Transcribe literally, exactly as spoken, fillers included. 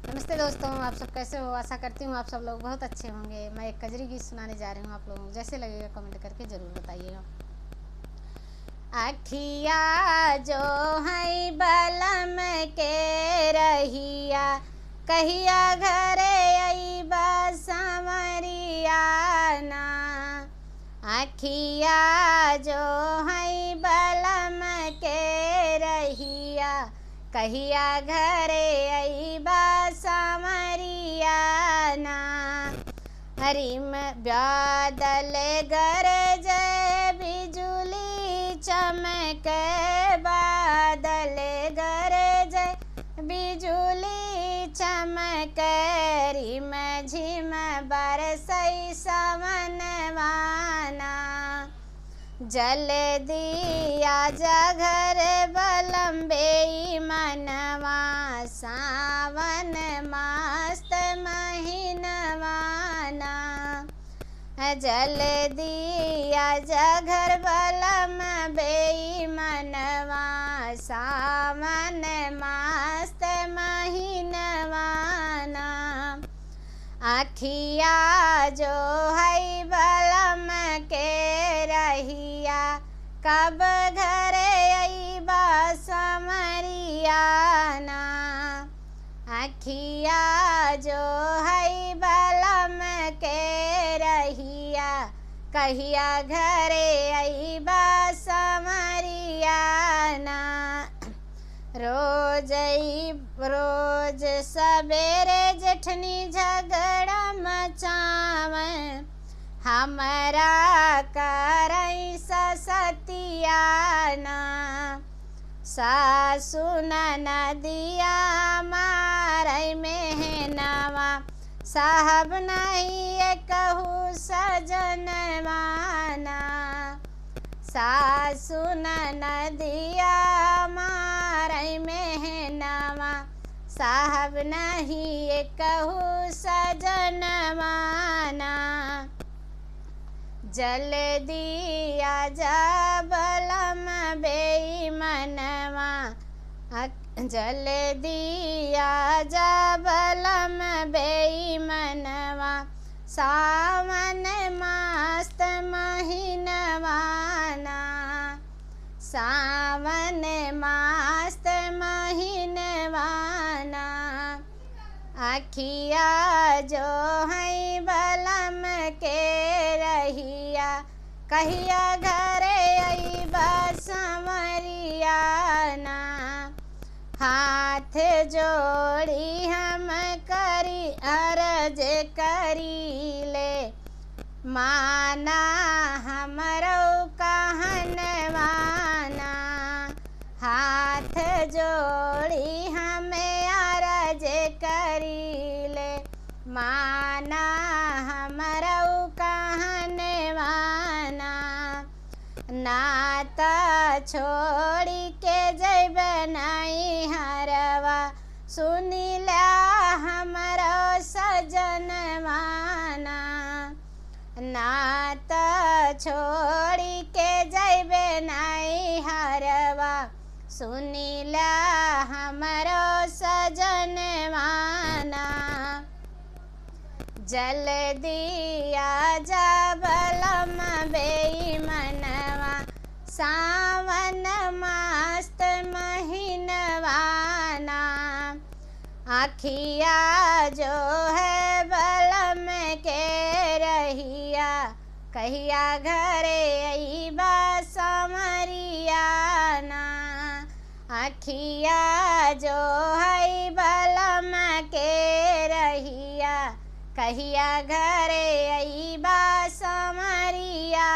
नमस्ते दोस्तों, आप सब कैसे हो? आशा करती हूँ आप सब लोग बहुत अच्छे होंगे। मैं एक कजरी गीत सुनाने जा रही हूँ आप लोगों को, जैसे लगेगा comment करके ज़रूर बताइएगा। अखिया जो है बलम के रहिया, कहिया घरे अइबा सांवरिया ना। अखिया जो है बलम के रहिया, कहिया घरे अइबा सांवरिया ना। रिम बादल गरजे बिजुली चमके, बादल गरजे बिजुली चमके, रिम झिम बरसै सवनवा ना। जल्दी आजा घर बलम बेईमनवा, सावन मस्त महीनवा ना। जल्दी आजा घर बलम बेईमनवा, सावन मस्त महीनवा ना। अखिया जो है बलम के रहिया, कब घरे अइबा सांवरिया ना। अखिया जो है बलम के रहिया, कहिया घरे अइबा सांवरिया ना। रोज ई, रोज सबेरे जेठनी झगड़ा मचावे, हमरा करै ससतिया ना। सासु ननदिया मारै मेहनवा, साहब नहीं एकहू सजनवा ना। सासु ननदिया मारै मेहनवा, साहब नहीं एकहू सजनवा ना। जल्दी आजा बलम बेईमनवा, अक-, जल्दी आजा बलम बेईमनवा, सावन मस्त महीनवा ना। सावन मस्त महीनवा ना। अखिया जो है बलम के रहिया, कहिया घरे अइबा सांवरिया ना। हाथ जोड़ी हम करी, अरज करीले, माना हमरो कहनवा ना। हाथ जोड़ी हम अरज करीले, माना हमरो कहनवा ना। ना त छोड़ी के जइबे नैहरवा, सुनिला हमरो सजनवा ना। ना त छोड़ी के जइबे नैहरवा, सुनिला हमरो सजनवा ना। जल्दी आजा बलम बेईमनवा, सावन मस्त महीनवा ना। अखिया जो है बलम के रहिया, कहिया घरे अइबा सांवरिया ना। अखिया जो है बलम के रहिया, कहिया घरे अइबा सांवरिया